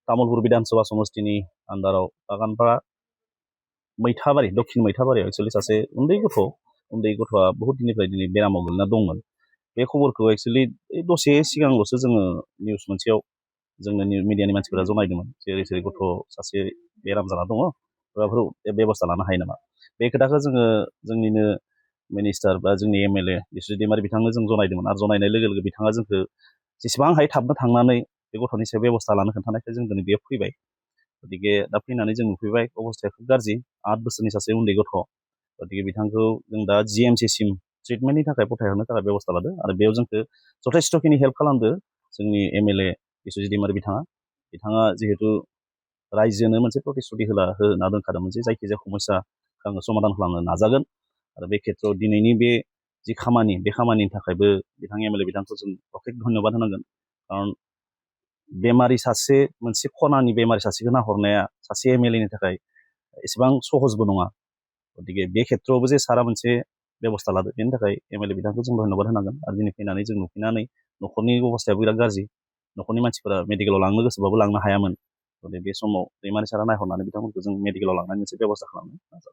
तामुलपुर विधानसभा समष्टिनि आन्दाराव बागानपारा मैथाबारि दक्षिण मैथाबारियाव एक्सुवेलि सासे उन्दै गथ'आ बहुत दिननिफ्राय दिनै बेरामाव गोलैना दंमोन। बे खबरखौ एक्सुवेलि दसे सिगांल'सो जोङो निउस मोनसेयाव जोंनो मिडियानि मानसिफोरा जनायदोंमोन जेरै गथ' सासे बेराम जाना दङ माबाफोर बेबस्था लानो हायो नामा। बे खोथाखौ जोङो जोंनिनो मिनिस्टार बा जोंनि एमएलए बिश्वजित दैमारि बिथांनो जों जनायदोंमोन आरो जनायनाय लोगो लोगो बिथाङा जोंखौ जेसेबां हायो थाबनो थांनानै बे गथ'नि सायाव बेबस्था लानो खोन्थानायखाय जों दिनै बेयाव फैबाय। गतिके दा फैनानै जों नुफैबाय अबस्थाया खोब गाज्रि 8 बोसोरनि सासे उन्दै गथ'। गतिके बिथांखौ जों दा जिएमसिसिम ट्रिटमेन्टनि थाखाय फथायहरनो थाखाय बेबस्था लादों आरो बेयाव जोंखौ जथेस्थ'खिनि हेल्प खालामदो जोंनि एमएलए बिश्वजित दैमारि बिथाङा जिहेतु रायजोनो मोनसे प्रतिश्रुति होना दोनखादोंमोन जे जायखिजाया समस्या आङो समाधान खालामनो नाजागोन आरो बे खेत्रआव दिनैनि बे जि खामानि बे खामानिनि थाखायबो बिथां एमएलए बिथांखौ जों अखेक धन्यबाद होनांगोन। खारन बेमारि सासे मोनसे खनानि बेमारि सासेखौ नाहरनाया सासे एमएलएनि थाखाय एसेबां सहजबो नङा। गतिके बे खेत्रआवबो जे सारा मोनसे बेबस्था लादो बेनि थाखाय एमएलए बिथांखौ जों धन्यबाद होनांगोन आरो दिनै फैनानै जों नुफैनानै न'खरनि अबस्थायाबो बिराद गाज्रि। न'खरनि मानसिफोरा मेडिकेलाव लांनो गोसोबाबो लांनो हायामोन। गतिके बे समाव दैमारि सारा नायहरनानै बिथांमोनखौ जों मेडिकेलाव लांनायनि मोनसे बेबस्था खालामनो नाजादों।